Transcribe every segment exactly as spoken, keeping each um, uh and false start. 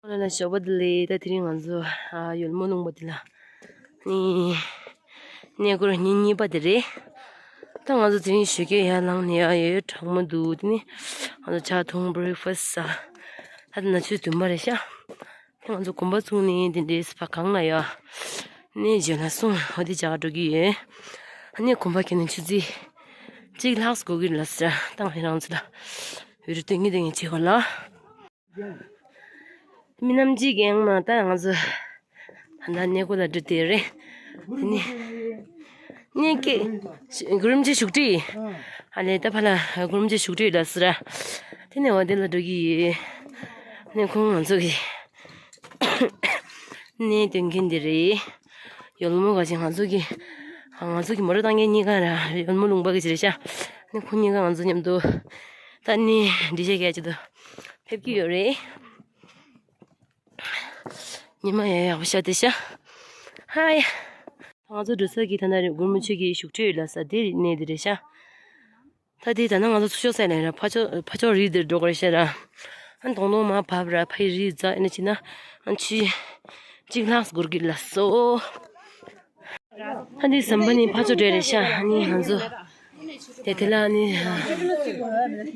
ལ་ལ་ཞོགས་པ་བདེ་ལེགས། ད་དེ་རིང་ང་ཚོ་ཨ་ཡོལ་མོ་ལུང་པ་འདི་ལ་ནི་གནས་སྐོར་ཉིན་གཉིས་པ་དེ་རེད། ད་ང་ཚོ་དེ་རིང་ཞོགས་ཀས་ཡར་ལངས་ནས་ཡ་ཡོད་གྲང་མོ་འདུག་དེ་ནི་ང་ཚོ་ཇ་འཐུང་བྷི་རེག་ཕ་སི་ཟ། ད་དེ་ན་ཆུ་དུམ་པ་རེད་ཤག་དེ་ང་ཚོ་གོམ་པ་བཙུགས་ནས་དེ་འདྲའི་ཕ་གང་ལ་ཡ་ནས་བརྗོད་ན་སོང་འོ་དེ་ཇག་འགྲོ་གི་ཡོད། ཨ་ནི་གོམ་པ་ཁྱེར་ནས་ཆུ་ཚོད་གཅིག་ལྷག་འགོར་གི་ལ་ཟེར། ད་ང་རང་ཚོ་ལ་བི་ཌིའོ་སྟོན་གི་སྟོན་གི་བྱེད་གོ་ལ། མི་རྣམས་ཀྱིས་ཀྱང་མ་ད་ང་ཚོ་ད་ལྟ་གནས་སྐོར་ལ་འགྲོ་བསྡད་རེད། དེ་ནི་གནས་སྐབས་གུ་རུ་རིན་པོ་ཆེ་བཞུགས་ཁྲི། ཨ་ལས་ད་ཕར་ལ་གུ་རུ་རིན་པོ་ཆེ་བཞུགས་ཁྲི་ལ་ཟེར། དེ་ནས་འོ་དེ་ལ་འགྲོ་གི་ཡོད། ནས་ཁོང་ང་ཚོ་གི་གནས་སྟོན་མཁན་དེ་རེད། ཡོལ་མོ་ག་ཅིག་ང་ཚོ་གི་ང་ཚོ་གི་མོ་ཊ་བཏང་མཁན་གཉིས་ཀ་ར་ཡོལ་མོ་ལུང་པ་གི་ཅིག་རེད་ཤག་ནས་ཁོང་གཉིས་ཀ་ང་ཚོ་མཉམ་དུ་ད་ནི་འགྲེལ་བཤད་རྒྱག་ཆེད་དུ་ཕེབས་ཀྱི་ཡོད་རེད། ཉི་མ་ཡག་ཡག་པོ་ཤར་བསྡད་ཤག་ཧ་ཡ། ང་ཚོ་འགྲོ་ས་གི་ད་ལྟ་རེད། གུ་རུ་རིན་པོ་ཆེ་གི་བཞུགས་ཁྲི་ལ་ཟེར་དེ་གནས་དེ་རེད་ཤག་ད་དེ་ད་ནི་ང་ཚོ་ཚུར་ཤོག་ས་ལ་ཡིན་ར། ཕར་ཕྱོགས་ཕར་ཕྱོགས་རི་དེར་འགྲོ་དགོས་རེད་ཤག་ར། ཨ་ནི་དོང་དོང་མར་བབས་ར། ཕ་གི་རི་འཛེགས་ཨ་ནི་ཕྱིན་ན་ཨ་ནི་ཆུ་ཚོད་གཅིག་ལྷག་འགོར་གི་ལ་སོ། ད་འདི་ཟམ་པ་ནི་ཕར་ཕྱོགས་འགྲོ་རེད་ཤག་ཨ་ནི་ང་ཚོ་དེ་དེ་ལ་ནི་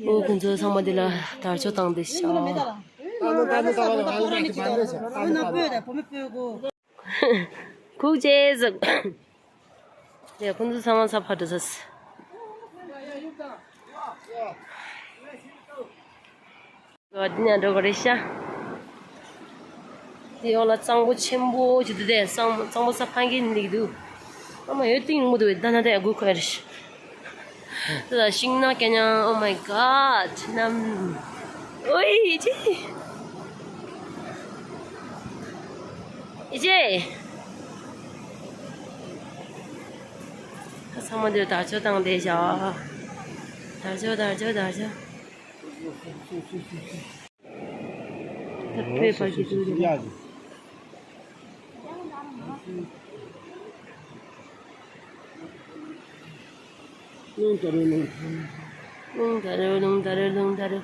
ཨོ་ཁོང་ཚོ་ཚང་མ་དེ་ལ་དར་ལྕོག་བཏང་བསྡད་ཤག་ཁུག་ཅེས་ཟེར། ཡ་ཁོང་ཚོ་ཚང་མ་ས་ཕར་འགྲོ་ས། འདི་ནས་འགྲོ་གི་རེད་ཤག་དེ་འོག་ལ་གཙང་པོ་ཆེན་པོ་ཅིག་འདུག་དེ་གཙང་གཙང་པོ་ས་ཕ་གིར་སླེབས་འདུག་ཨ་མ་ཡོད་སྟེང་ལུང་པ་འདུག་ད་ན་དེ་དགུ་ཁོ་རེད། དེ་ལ་ཤིང་ནགས་ཀྱང་ཡང་། Oh my God ནམ། ཨོའི་ཅི། ཨི་ཅེ། ཚང་མ་འདིར་དར་ལྕོག་བཏང་བསྡད་བཞག་དར་ལྕོག་དར་ལྕོག་དར་ལྕོག་ད་བོད་པ་གི་འདུག་རེད། རླུང་ད་རུ་རླུང་། རླུང་ད་རུ་རླུང་ད་རུ་རླུང་ད་རུ།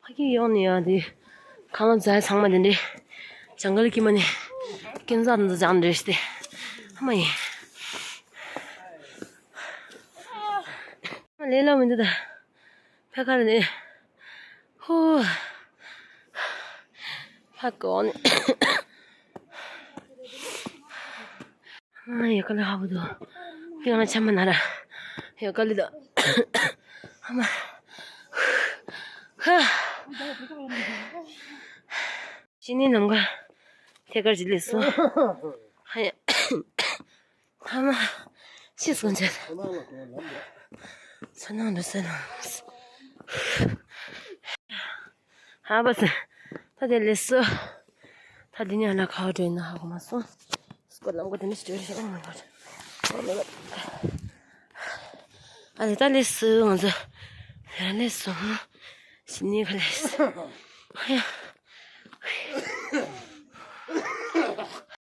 ཕ་གི་ཡོང་ནས་ཡང་དེ་ཁ་ལག་ཟ་ཚང་མ་དེ་འདྲས་ཇང་གལ་གྱི་མ་ནས་ཀན་ཟར་འདི་ཇང་འདྲས་ཏེ་ཨ་མ་ཡིན། ལས་ལ་མི་འདུག་ད་ཕ་ཁ་ནས་ཧུ་ཕ་གོ་ནས། ཨ་ཡ་ཀ་ལི་ཧ་བུ་དུ། དེ་ང་ཆ་མ་ན་ར། ཡ་ཀ་ལི་དུ། ཨ་མ། ཧ། ཤི་ནི་ནམ་ག་ཐད་ཀར་ཅི་ལས་སོ། ཧ་ཡ། ཨ་མ། ཤི་སོང་ཆ། ཚ་ནང་འདུ་ས་ནང་། ཧ་བ་སི། ད་དེ་ལས་སུ། ད་དེ་ནས་ལ་ཁ་བ་འདྲེན་ན་ཧ་གོ་མ་སོང་། སྐོར་ལམ་གོ་དེ་ནས་སྤྲོད་ཤོག Oh my God. Oh my God. ཨ་ལས་ད་ལས་སུ་ང་ཚོ། ལས་སུ། ཞི་ནི་ག་ལས་སུ། ཧ་ཡ།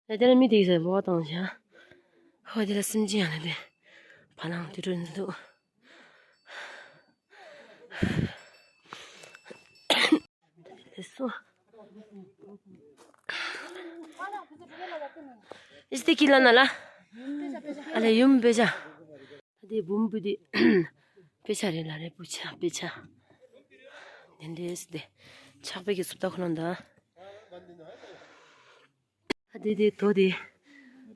ད་དེ་ལ་མི་དེ་ཟེར་བོ་བཏང་བཞག་ཧོ་དེ་ལ་སེམས་ཅན་ཡང་ན་དེ། བ་ལང་དུ་འགྲོ་འདུག་སོ། ཨིས་ཏི་ཀི་ལ་ན་ལ། ཨ་ལེ་ཡུམ་པེ་ཅ། ད་དེ་བུམ་བུ་དེ། པེ་ཅ་རེད་ལ་རེད་བུ་ཆ་པེ་ཅ། དེ་འདྲས་དེ། ཆག་པའི་གི་སུབ་ད་ཁོ་ལོང་ད། ཨ་དེ་དེ་དོ་དེ།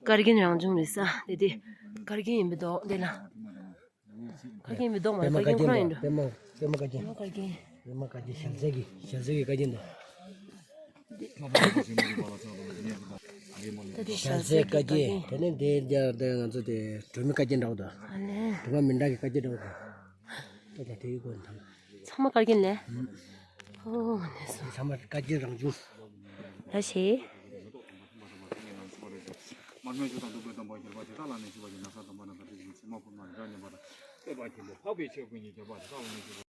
དཀར་རྒྱན་རང་བྱུང་རེད་ས་དེ་དེ། དཀར་རྒྱན་ཡིན་པའི་མདོག་དེ་ལ། དཀར་རྒྱན་ཡིན་པའི་མདོག་མ་རེད་པད་རྒན་ཁོ་རང་ཡིན་འགྲོ། པད་མ་པད་མ་དཀར་རྒྱན། པད་མ་དཀར་རྒྱན། པད་མ་དཀར་རྒྱན། པད་མ་དཀར་རྒྱན་ཞལ་ཟས་ཀྱི་ཞལ་ཟས་ཀྱི་དཀར་རྒྱན་དང་། ད་དེ་ཞལ་ཟས་ཀྱི་དཀར་རྒྱན། དེ་ནས་དེ་རྒྱ་དེ་ང་ཚོ་དེ་སྒྲོལ་མའི་དཀར་རྒྱན་འདྲ་བོ་དང་། ཨ་ལེ། སྒྲོལ་མ་མི་འདྲ་གི་དཀར་རྒྱན་འདྲ་བོ་དང་། ད་ད་དེའི་སྒོ་ནས་དང་། ཚང་མ་དཀར་རྒྱན་ལས། ཨོ་ནས་སོང་། ཚང་མ་དཀར་རྒྱན་རང་བྱུང་། ལ་ཞེས།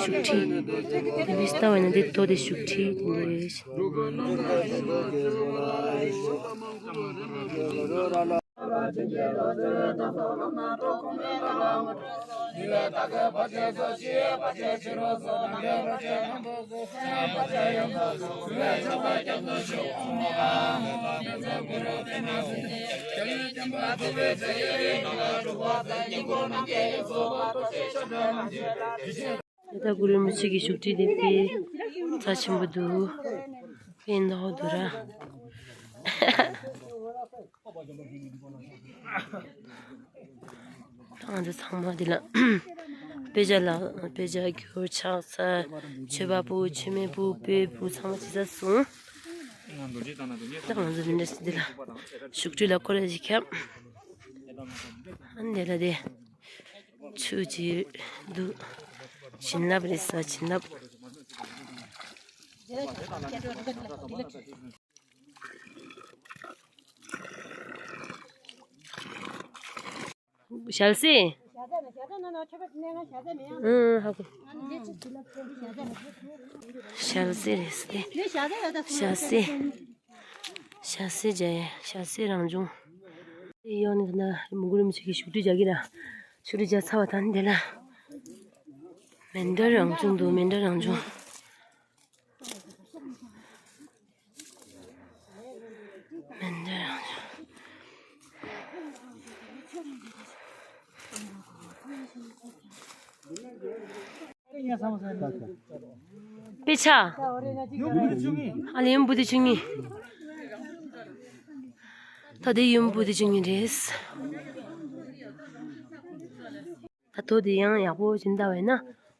ཤུགས་ཁྲིད། འདི་ལྟ་བས་ན་འདི་ལྟོ་དེ་ཤུགས་ཁྲིད་དེ་འདྲ་རེད། ད་ལྟ་གུ་རུ་རིན་པོ་ཆེ་གི་བཞུགས་ཁྲི་དེ་དཔེ་རྩ་ཆེན་པོ་འདུག་དཔེ་ནག་འདུག་ར། ང་ཚོ་ཚང་མ་འདི་ལ་དཔེ་ཆ་ལ་དཔེ་ཆ་སྒྱུར་ཕྱག་ས་མཆོད་པ་པོ་མཆོད་མེ་པོ་སྤོས་པོ་ཚང་མ་ཅི་ས་སོང་། ད་ང་ཚོ་འདི་འདྲ་འདི་ལ་བཞུགས་ཁྲི་ལ་སྐོར་ར་ཞིག་ཁྱབ། ཨ་འདི་ལ་དེ་ཆུ་ཅིག་འདུག་བྱིན་རླབས་རེད་ས་བྱིན་རླབས། ཞལ་ཟས། ཨང་ཧ་གོ། ཞལ་ཟས་རེད་ཟེར་ཏེ། ཞལ་ཟས། ཞལ་ཟས་བྱས། ཞལ་ཟས་རང་བྱུང་། དེ་ཡོང་ནས་ད་ལྟ་མུ་གུ་རིན་པོ་ཆེ་གི་བཞུགས་ཁྲི་རྒྱག་གི་ར། བཞུགས་ཁྲི་རྒྱག་ཚར་བ་དང་དེ་ལ། མཎྜལ་རང་བྱུང་འདུག་མཎྜལ་རང་བྱུང་། མཎྜལ་རང་བྱུང་། དཔེ་ཆ། ཨ་ལེ་ཡུམ་བུ་དེ་བཅུ་གཉིས། ད་དེ་ཡུམ་བུ་དེ་བཅུ་གཉིས་རེད། ད་དོ་དེ་ཡང་ཡག་པོ་ཅིག་ལྟ་བས་ན་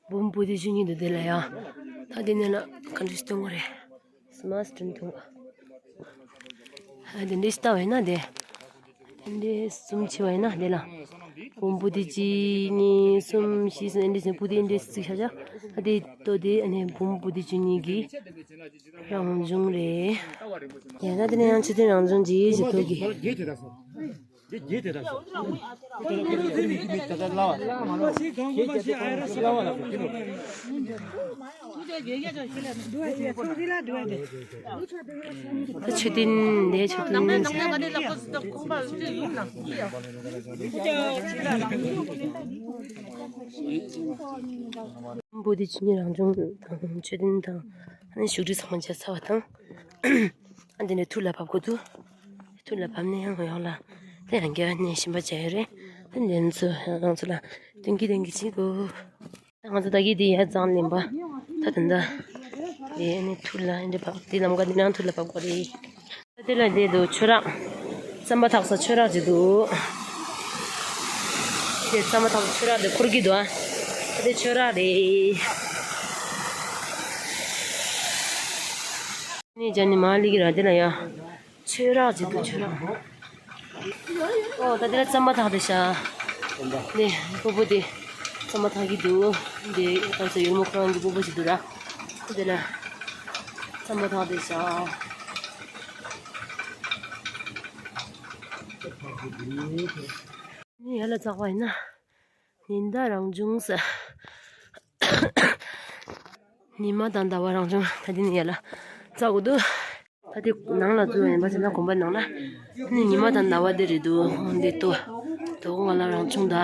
འབུམ་པོ་ཏི་བཅུ་གཉིས་འདུག་དེ་ལ་ཡང་། ད་དེ་ནས་ལ་ག་འདྲ་ཞིག་སྟོན་དགོས་རེད། སི་མ་སི་ཊོན་སྟོན་དགོས། ཨ་དེ་འདྲ་ཞིག་ལྟ་བས་ན་དེ། དེ་འདྲ་གསུམ་ཕྱེ་བས་ན་དེ་ལ། འབུམ་པོ་ཏི་གཅིག་གཉིས་གསུམ་བཞི་གསུམ་ཨེ་འདྲ་ཞིག་པོ་ཏི་ཨེ་འདྲ་ཞིག་བརྩིགས་བཞག་བཞག་ཨ་དེ་ལྟོ་དེ་ཨ་ནི་འབུམ་པོ་ཏི་བཅུ་གཉིས་ཀྱི་རང་བྱུང་རེད། ཡང་ན་དེ་ནས་ཡང་མཆོད་རྟེན་རང་བྱུང་ཅིག་ཞིག་ཐོག་གི། ད་མཆོད་རྟེན་འདི་མཆོད་རྟེན། འབུམ་པོ་ཏི་བཅུ་གཉིས་རང་བྱུང་དང་མཆོད་རྟེན་དང་ཨ་ནི་བཞུགས་ཁྲི་ཚང་མ་མཇལ་ཚར་བ་དང་། ཨ་འདི་ནས་ཐུར་ལ་བབས་དགོས་འདུག་ཐུར་ལ་བབས་ནས་ཡང་ཡོང་ལ་ དེ་ཡང་རྒྱ་ནས་ཞིམ་པ་བྱས་ཡོད་རེད། དེ་འདི་ཚོ་ང་ཚོ་ལ་སྟོན་གྱི་སྟོན་གྱི་བྱེད་དགོས། ང་ཚོ་ད་གི་དེ་ཡར་བརྫངས་ལེན་པ། ད་དེ་འདྲ། དེ་ནི་ཐུར་ལ་འདི་འདྲ་བབས། དེ་ལམ་ཀ་འདི་ནང་ཐུར་ལ་བབས་དགོས་རེད། དེ་ལ་དེ་འདུག་ཆུ་རགས། རྩམ་པ་འཐག་ས་ཆུ་རགས་ཅིག་འདུག་དེ་རྩམ་པ་འཐག་ས་ཆུ་རགས་དེ་འཁོར་གྱི་འདུག་ཨ། དེ་ཆུ་རགས་རེད། ནི་ཅན་ནི་མ་ལི་གི་ར་དེ་ལ་ཡ། ཆུ་རགས་ཅིག་འདུག་ཆུ་རགས། ཨོ་ད་དེ་ལ་རྩམ་པ་འཐག་དེ་ཤ། ནི་སྤོ་བོ་དེ་རྩམ་པ་འཐག་གི་འདུག་དེ་ད་ས་ཡུལ་མོ་ཁོ་རང་གི་སྤོ་བོ་ཅིག་འདུག་ར། དེ་ལ་རྩམ་པ་འཐག་དེ་ཤ། ནི་ཡར་ལ་འཛེགས་པ་ཡིན་ན། ཉི་ཟླ་རང་བྱུང་ཟེར། ཉི་མ་དང་ཟླ་བ་རང་བྱུང་། ད་འདི་ནི་ཡར་ལ་འཛེགས་དགོས་འདུག་ད་འདི་ནང་ལ་འཛུལ་བ་ཡིན་པ་ཟེར་ན་དགོན་པ་ནང་ལ། ནི་ཉི་མ་དང་ཟླ་བ་འདི་རེད་འདུག་འདི་ལྟོས། དོ་དགོང་ང་ལ་རང་བྱུང་ད།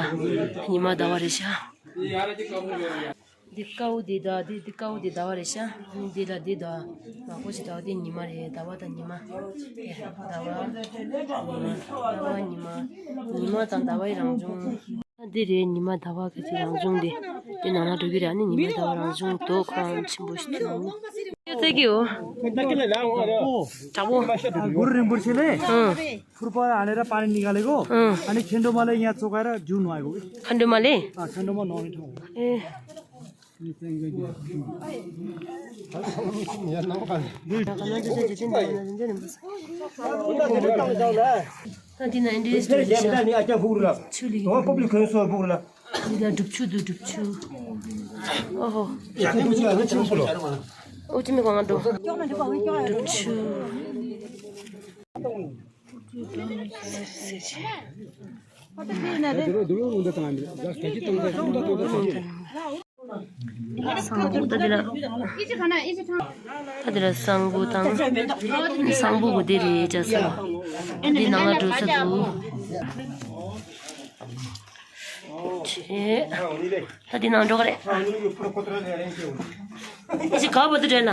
ཉི་མ་ཟླ་བ་རེད་ཤག་འདི་དཀར་པོ་འདི་ད་འདི་འདི་དཀར་པོ་འདི་ཟླ་བ་རེད་ཤག་འདི་ལ་འདི་ད་ནག་པོ་ཞིག་ད་འདི་ཉི་མ་རེད། ཟླ་བ་དང་ཉི་མ། ཟླ་བ། ཉི་མ། ཟླ་བ་ཉི་མ། ཉི་མ་དང་ཟླ་བའི་རང་བྱུང་། ཨ་འདི་རེད། ཉི་མ་ཟླ་བ་ག་ཅིག་རང་བྱུང་དེ། དེ་ནང་ལ་འགྲོ་གི་རེད། ཨ་ནི་ཉི་མ་ཟླ་བ་རང་བྱུང་དོ་ཁོ་རང་ཆེན་པོ་ཞིག་ཐོན། ཡོད་ཚད་ཀྱི་འོ། དྲག་པོ། गुरु रिम्पोछेले ཨང་། फुर्पा हालेर पानी निकालेको। अँ। अनि खेण्डोमाले यहाँ चोकाएर जिउ नुहाएको। खण्डोमाले? अँ, खेण्डोमा नुहाउने ठाउँ हो। ए। ད་འདི་ན་འདི་ཆུ་ལི། འདི་ལ་སྒྲུབ་ཆུ་འདུག་སྒྲུབ་ཆུ། ཨོ་ཧོ། ཨོ་ཅི་མི་གང་འགྲོ། སྒྲུབ་ཆུ། སང་ཕོད་ད་འདི་ལ། ད་འདི་ལ་སང་ཕོད་དང་། སང་ཕོད་གོ་དེ་རེད་ཅག་སང་། འདི་ནང་ལ་འགྲོ་ས་འདུག་ཆེ། ད་འདི་ནང་འགྲོ་ག་རེད། ཨེ་ཅི་ག་བ་དུ་འདྲེན་ན།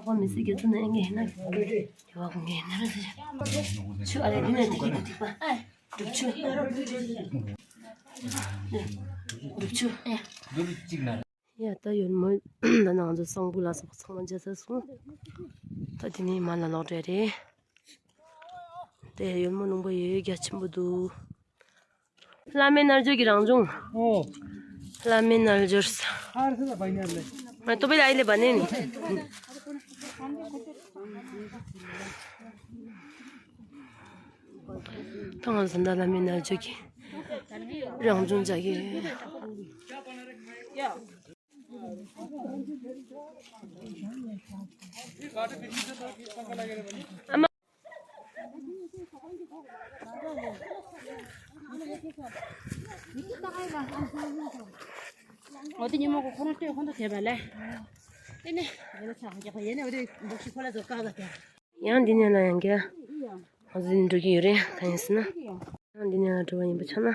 ཁོ་མི་སྲིད་ཀྱི་ཚུལ་ནས་ངས་ན། རྒྱལ་བ་ཁོང་གིས་ན་རེ་ཟེར། ཆུ་ཨ་རེ་འདི་ནས་འདི་གི་འདི་པ། སྒྲུབ་ཆུ། སྒྲུབ་ཆུ། ཡ་ད་ཡོད་མོ། ད་ནང་ཚོ་སང་ཕོད་ལ་སོགས་ཚང་མ་མཇལ་ཚར་སོང་། ད་དེ་ནས་མ་ལ་ལོག་འགྲོ་རེད། དེ་ཡོལ་མོ་ལུང་པ་ཡོད་རྒྱ་ཆེན་པོ་འདུག་བླ་མའི་རྣལ་འབྱོར་གྱི་རང་བྱུང་། ཨོ། བླ་མའི་རྣལ་འབྱོར་ས། ཨར་སི་ལ་བ་ཉར་ལེ། ང་ཏོ་པེ་ལ་ཨི་ལེ་བ་ནེ་ནི། ད་ང་ཚོ་འདི་བླ་མའི་རྣལ་འབྱོར་གྱི་རང་བྱུང་བྱ་གི་ཡོད། ཨ་མ། འོ་དེ་ཉིན་མོ་ཁོ་ཁོ་རང་ལྟོས་ཁོ་ཚོ་བྱས་པ་ལས། དེ་ནས་རེ་བ་ཆགས་ཁོ་རྒྱག་པ་ཡིན་ནས་འོ་དེ་འབོག་ཤི་ཁོ་ལ་ཚོ་བཀག་ཟ་བྱས། ཡང་འདི་ནས་ལ་ཡང་བརྒྱ། ང་ཚོ་འདི་འགྲོ་གི་ཡོད་རེད། གང་ཡིན་ཟེར་ན། ཡང་འདི་ནས་ལ་འགྲོ་བ་ཡིན་པ་ཆགས་ན།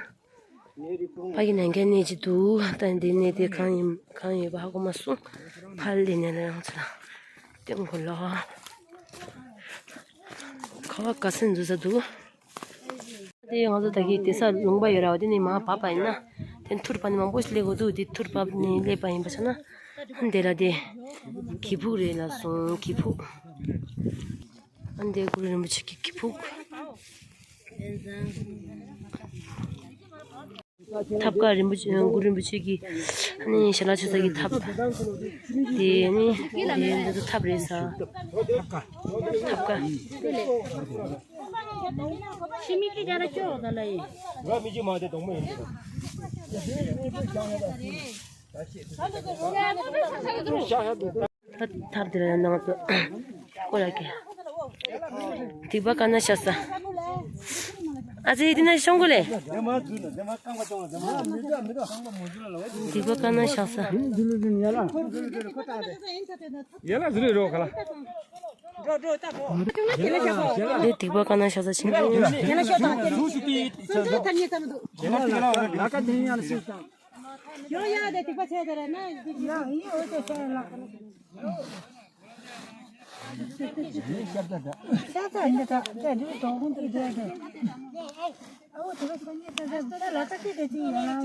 ཕ་གི་ནས་འགན་གནས་ཀྱི་འདུག་ད་འདི་ནས་དེ་གང་ཡིན་གང་ཡོད་པ་ཧ་གོ་མ་སོང་། ཕར་འདི་ནས་ལ་ཡང་ཚུར་ལ་སྟོན་དགོས་ལ། ཁ་བ་དཀར་སེར་འཛུལ་ས་འདུག་དེ་ང་ཚོ་ད་གི་དེ་ས་ལུང་པ་ཡོད་ར་བ་དེ་ནས་མར་བབས་པ་ཡིན་ན། དེ་ཐུར་བབས་ནས་མང་པོ་ཞིག་སླེབས་དགོས་འདུག་དེ་ཐུར་བབས་ནས་སླེབས་པ་ཡིན་པ་ཆགས་ན། འདི་ལ་དེ་གི་ཕུག་རེད་ལ་སོང་གི་ཕུག་ཨ་འདི་གུ་རུ་རིན་པོ་ཆེ་གི་གི་ཕུག་ཐབ་ཀ་རིན་པོ་ཆེ་གུ་རུ་རིན་པོ་ཆེ་གི་ཨ་ནི་ཞལ་ལག་མཆོད་ས་གི་ཐབ། དེ་ནི་དེ་འདི་ཚོ་ཐབ་རེད་ས། ཐབ་ཀ་ཐབ་དེ་ལ་ནང་དུ་ཀོ་ལ་ཀེ། སྡིག་པ་དཀར་ནག་ཤ་ཟ། ཨ་ཙི་དེ་ན་ཤོང་གུ་ལེ། སྡིག་པ་དཀར་ནག་ཤ་ཟ། ཡ་ལ་ཟུར་རོ་ཁ་ལ། དེ་སྡིག་པ་དཀར་ནག་ཤ་ཟ་ཕྱིན་གྱི། ཡོང་ཡ་དེ་ཐིགས་པ་ཆད་དེ་རེད་ན། ཡ་ཡིན། འོ་དེ་ཤ་ལ། ཤ་ཚ་འདི་ད་དེ་འདི་དོ་ཁུང་དུ་འདི་དེ། ཨོ་དེ་ཁོ་ནི་ད་ད་ལ་ད་ཀི་དེ་ཅི་ཡོད་ལ་ཡོད།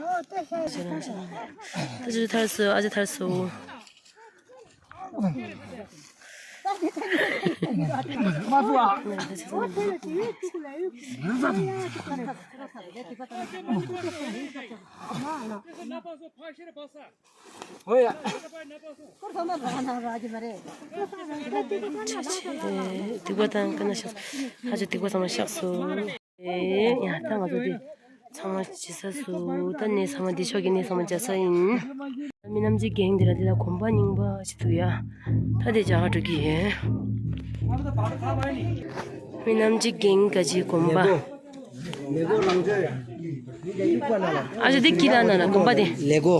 ཨོ་དེ་ཤ་ཤ་ཤ། ད་ཅི་ཐར་སོ། ཨ་ཅི་ཐར་སོ། ཐིགས་པ་དང་ཀ་ན་ཤག་ཧ་ཅང་ཐིགས་པ་ཚང་མ་ཤག་སོང་། ཨེ་ཡ། ད་ང་ཚོ་འདི་ཚང་མ་བྱེད་ས་སུ། ད་གནས་ཚང་མ་འདི་ཕྱོགས་ཀྱི་གནས་ཚང་མ་བྱེད་ས་ཡིན། མི་རྣམས་ཀྱི་རྒན་འདི་ལ་འདི་ལ་གོམ་པ་རྙིང་པ་ཞིག་འདུག་ཡ། ད་དེ་རྒྱ་གར་འགྲོ་གི་ཡོད། མི་རྣམས་ཀྱི་རྒན་ག་ཅི་གོམ་པ། ལེ་གོ་རང་ཚོའི་ཨ་ཅག་འདི་ཀི་ལ་ན་ན་གོམ་པ་དེ། ལེ་གོ།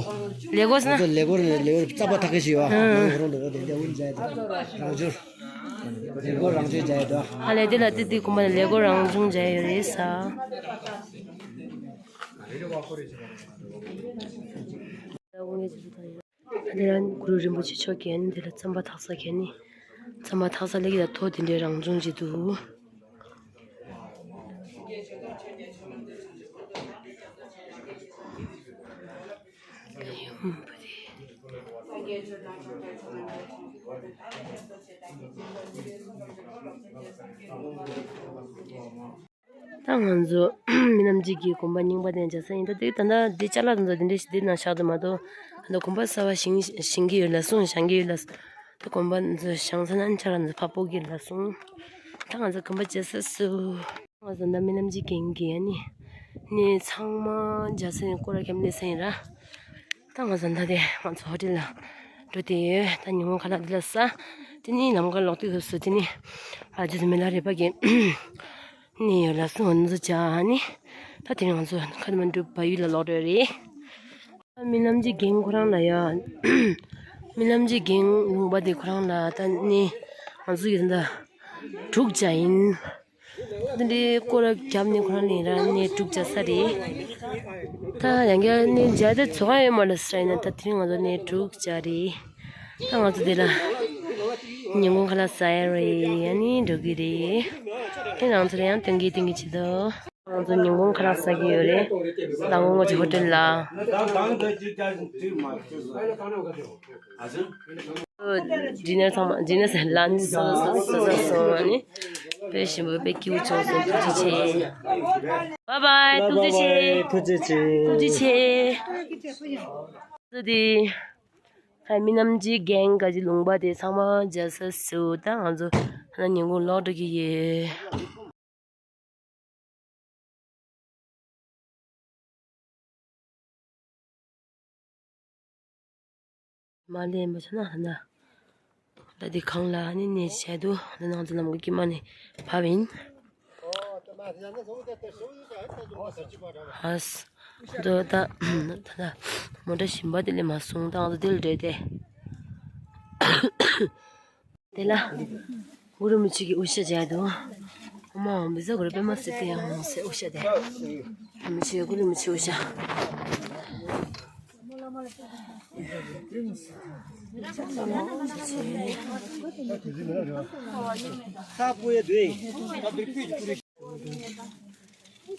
ལེ་གོ་ཟེར་ན། ལེ་གོ་རེད། ལེ་གོ་རྩ་བ་ཐག་གི་ཞིག་ཡོད། ཨ། རང་ཚོ་ལེ་གོ་རང་ཚོའི་རྒྱ་ཡོད། ཨ་ལས་དེ་ལ་དེ་དེ་གོམ་པ་ལ་ལེ་གོ་རང་བྱུང་མཇལ་ཡོད་རེད་ས། དེ་ལ་གུ་རུ་རིན་པོ་ཆེ་མཆོག་གིས་དེ་ལ་རྩམ་པ་འཐག་ས་གན་ནི། རྩམ་པ་འཐག་ས་ལ་གི་ལ་ཐོ་དེ་འདྲའི་རང་བྱུང་ཅིག་འདུག་ད་ང་ཚོ་མི་རྣམས་ཀྱི་གོམ་པ་རྙིང་པ་དེ་འཇག་ས་ཡིན། ད་དེ་ད་ལྟ་འདི་ཅ་ལག་དེ་ཚོ་དེ་འདྲ་ཞིག་འདི་ནང་བཞག་ཏུ་མ་གཏོགས། ད་ལྟ་གོམ་པ་གསར་པ་བཞེངས་བཞེངས་ཀྱི་ཡོད་ལབ་སོང་། བཞེངས་ཀྱི་ཡོད་ལབ་སོང་། ད་གོམ་པ་ཚོ་བཞེངས་ཚར་ན་ཅ་ལག་ཚོ་ཕར་སྤོ་གི་ལབ་སོང་། ད་ང་ཚོ་གོམ་པ་འཇག་ས་སུ། ང་ཚོ་ད་མི་རྣམས་ཀྱི་རྒན་གྱི་ཨ་ནི་གནས་ཚང་མ་འཇག་ས་ཡིན། སྐོར་ར་ཁྱམས་གནས་ས་ཡིན་ར། ད་ང་ཚོ་ད་དེ་ང་ཚོ་ཧོ་ཊེལ་ལ་འགྲོ་དེ་ཡོད། ད་ཉིན་མོ་ཁ་ལག་འདི་ལ་ཟ། དེ་ནི་ལམ་ཁ་ལོག་དུས་སྐབས་སུ་དེ་ནི་ཨ་ཅེ་ཚོ་མི་ལ་རེ་པ་གི་ནི་ཡོད་ལ་སུ་ང་ཚོ་ཅ་ནི། ད་དེ་ནི་ང་ཚོ་ཁ་མ་འགྲུབ་བ་ཡུལ་ལ་ལོག་འགྲོ་རེད། མི་རྣམས་ཀྱི་རྒན་ཁོ་རང་ལ་ཡ། མི་རྣམས་ཀྱི་རྒན་ལུང་པ་དེ་ཁོ་རང་ལ་ད་ནི་ང་ཚོ་ཡི་ད་དྲུག་བྱ་ཡིན། འདི་འདྲའི་སྐོར་ར་རྒྱབ་ནས་ཁོ་རང་ལེན་ར་ནས་དྲུག་བྱ་ས་རེད། ད་ཡང་བསྐྱར་ནས་མཇལ་ཏེ་ཚོ་ག་ཡོད་མ་ལ་ས་ཡིན་ན། ད་དེ་རིང་ང་ཚོ་ནས་དྲུག་བྱ་རེད། ད་ང་ཚོ་དེ་ལ་ཉིན་གུང་ཁ་ལག་ཟ་ཡ་རེད། ཡ་ནི་འགྲོ་གི་རེད། དེ་རང་ཚོར་ཡང་སྟོན་གི་སྟོན་གི་བྱེད་དོ། ང་ཚོ་ཉིན་གུང་ཁ་ལག་ཟ་གི་ཡོད་རེད། ད་ང་ཚོ་ཧོ་ཊེལ་ལ། ཌི་ནར་ཚང་མ། ཌི་ནར་ཟེར། ལན་ཆི་ཟ་ཟ་ཟ་ཟ་སོང་། ཨ་ནི་དཔེ་ཞིམ་པོ་དཔེ་སྐྱིད་པོ་བྱུང་སོང་། ཐུགས་རྗེ་ཆེ། བཱའི་བཱའི། ཐུགས་རྗེ་ཆེ། ཐུགས་རྗེ་ཆེ། ཐུགས་རྗེ་ཆེ། ཚོ་དེ་ཧའི་མི་རྣམས་ཀྱི་རྒན་ག་ཅི་ལུང་པ་དེ་ཚང་མ་མཇལ་ས་སུ། ད་ང་ཚོ་ཧ་ན་ཉིན་གུང་ལོག་འགྲོ་གི་ཡོད། མ་ལེན་པ་ཆ་ན་ཧ་ན། ད་དེ་གང་ལ་ནི་གནས་བྱས་འདུག་ད་ནང་ཚོ་ལམ་གི་དཀྱིལ་མ་ནས་བབས་ཡིན། ཧས། འདུག་ད་ད་ད་མོ་ཊ་ཞིམ་པ་དེ་ལས་མ་སོང་། ད་ང་ཚོ་དེ་ལ་འགྲོ་དེ། དེ་ལ་གུ་རུ་མི་ཆོས་ཀྱི་དབུ་ཞྭ་མཇལ་འདུག་ཨ་མ་འོང་བི་ཟ་གུ་རུ་པད་མ་སི་ཏི་ཡང་འོང་ཟེར། དབུ་ཞྭ་དེ་མི་ཆོས་གུ་རུ་མི་ཆོས་དབུ་ཞྭ།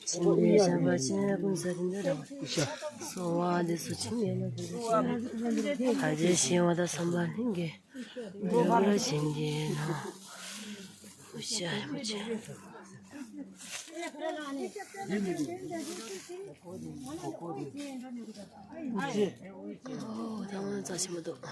ཆེན་པོའི་ཞབས་པ་ཆེན་ཀུན་ས་རིན་པོ་རང་གསོལ་བ་འདེབས་སོ། ཆེན་ཡོད་ན་དེ་ཚོ་ཆེན་ཡོད། ད་ཅི་ཞེས་པ་དང་བསམ་པ་ལྷུན་གྱིས་འགྲུབ་པར་བྱིན་གྱིས་རློབས། ཨོ་ཤ་ཨོ་ཤ། ཨོ་ད་ང་རྩ་ཆེན་པོ་འདུག་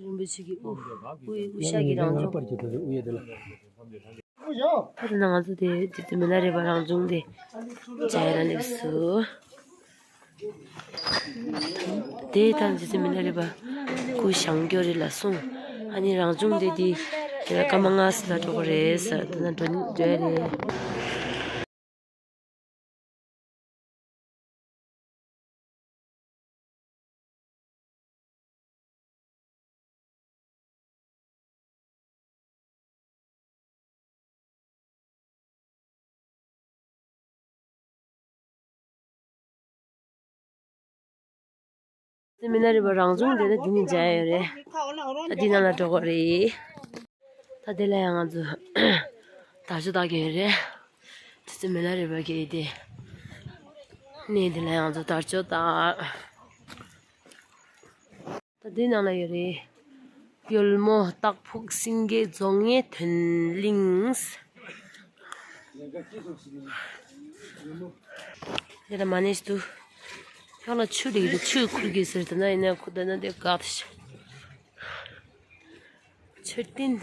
རིན་པོ་ཆེ་གི་དབུ། དབུ་ཞྭ་གི་རང་བྱུང་། ད་ལྟ་ང་ཚོ་དེ་རྗེ་བཙུན་མི་ལ་རས་པ་རང་བྱུང་དེ་མཇལ་ཡ་ལ་སླེབས་སོང་། དེ་ད་རྗེ་བཙུན་མི་ལ་རས་པ་སྐུ་བཞེངས་རྒྱུ་རེད་ལབ་སོང་། ཨ་ནི་རང་བྱུང་དེ་དེ་ ཡ། སྐར་མ་ལྔ་ཙམ་ལ་འགྲོ་གི་རེད་ཟེར། དེ་ན་འགྲོ་འགྲོ་ཡ་རེད། མི་ལ་རས་པ་རང་བྱུང་དེ་ད་འདི་ནས་མཇལ་ཡོད་རེད། ད་འདི་ནང་ལ་འགྲོ་དགོས་རེད། ད་དེ་ལ་ཡང་ང་ཚོ་དར་ལྕོག་བཏགས་ཀྱི་ཡོད་རེད། རྗེ་བཙུན་མི་ལ་རས་པ་གི་དེ་གནས་དེ་ལ་ཡང་ང་ཚོ་དར་ལྕོག་བཏགས། ད་འདི་ནང་ལ་ཡོད་རེད། ཡོལ་མོ་སྟག་ཕུག་སེང་གེ་རྫོང་ངེ་ཐོན་གླིང་། དེ་ལ་མ་ཎི་ཞིག་འདུག་ཡང་ལ་ཆུ་རིགས་རེད། ཆུ་ཁུར་གི་ཟེར་དེ་ན་ཡིན་ན་ཁུར་དེ་ན་དེ་འགག་ཏུ་ཤི། མཆོད་རྟེན།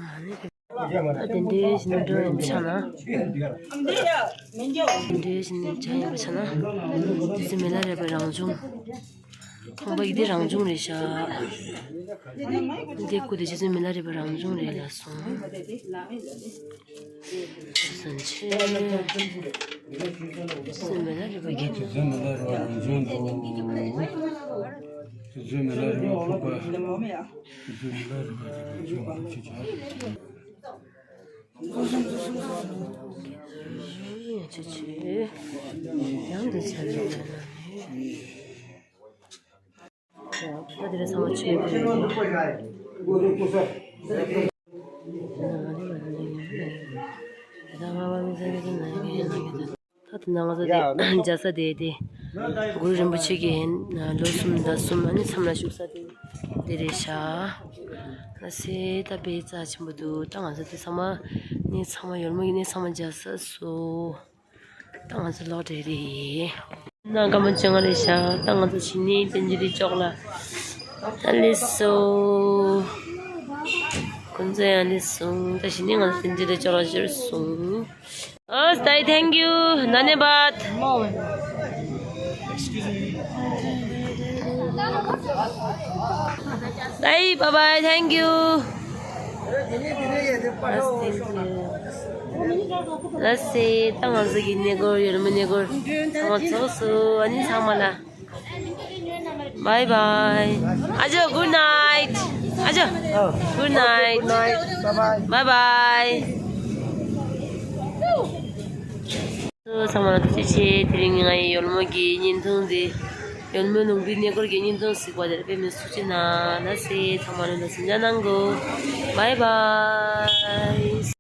ད་དེ་འདྲའི་བཞིན་འགྲོ་ཡིན་ཆ་ན། དེ་འདྲའི་བཞིན་ཆ་ཡིན་པ་ཆ་ན། རྗེ་བཙུན་མི་ལ་རས་པའི་རང་བྱུང་། ཁང་པ་ཡི་དེ་རང་བྱུང་རེད་ཤག་འདི་སྐུ་དེ་རྗེ་བཙུན་མི་ལ་རས་པའི་རང་བྱུང་རེད་ལབ་སོང་། སེམས་ཅན། སེམས་མེད་ན་རིག་པ་རྒྱལ། སེམས་མེད་ན་རིག་པ་རང་བྱུང་འདུག་སེམས་མེད་ན་རིག་པ་ཕུག་པ། སེམས་མེད་ན་རིག་པ་རྒྱལ་ཆེན་པོ་ཆེ་ཆེ། ཡང་དེ་ཆ་རེ་ཆ་ན་ནི། ད་དེ་རིང་ཚང་མ་ཆོས་པའི། ད་དེ་ན་ང་ཚོ་དེ་མཇལ་ས་དེ་དེ་གུ་རུ་རིན་པོ་ཆེ་གི་ལོ་གསུམ་ཟླ་གསུམ་ཨ་ནི་མཚམས་ལ་བཞུགས་ས་དེ་དེ་རེད་ཤག་ལ་སེ་ད་དཔེ་རྩ་ཆེན་པོ་འདུག་ད་ང་ཚོ་དེ་ཚང་མ་གནས་ཚང་མ་ཡོལ་མོ་གི་གནས་ཚང་མ་མཇལ་ས་སོ། ད་ང་ཚོ་ལོག་འགྲོ་རེད། ནང་སྐར་མ་བཅོ་ལྔ་རེད་ཤག་ད་ང་ཚོ་གཞི་ནས་བསྟན་འཛིན་རི་ལྕོག་ལ་ད་སླེབས་སོ། ཁོང་ཚོ་ཡང་སླེབས་སོང་། ད་གཞི་ནས་ང་ཚོ་བསྟན་འཛིན་རི་ལྕོག་ལ་འབྱོར་སོང་། ཨོ་སྟའི། Thank you. Nane baat. Bye bye. Thank you. ལགས་སེ། ད་ང་ཚོ་གི་གནས་སྐོར་ཡོལ་མོའི་གནས་སྐོར་ཚང་མ་ཚོགས་སོང་། ཨ་ནི་ཚང་མ་ལ་bye bye. ཨ་ཅོ་good night. ཨ་ཅོ་good night. Bye bye. ཚང་མ་ལ་ཐུགས་རྗེ་ཆེ། དེ་རིང་ང་ཡི་ཡོལ་མོ་གི་བརྙན་ཐུང་འདི། ཡོལ་མོའི་ལུང་པའི་གནས་སྐོར་གྱི་བརྙན་ཐུང་གཟིགས་པ་དེར་དཔེ་མི་སྲིད་ཐུགས་རྗེ་གནང་། ལགས་སེ། ཚང་མ་ལ་ལ་སེ་འཇགས་གནང་གོ bye bye.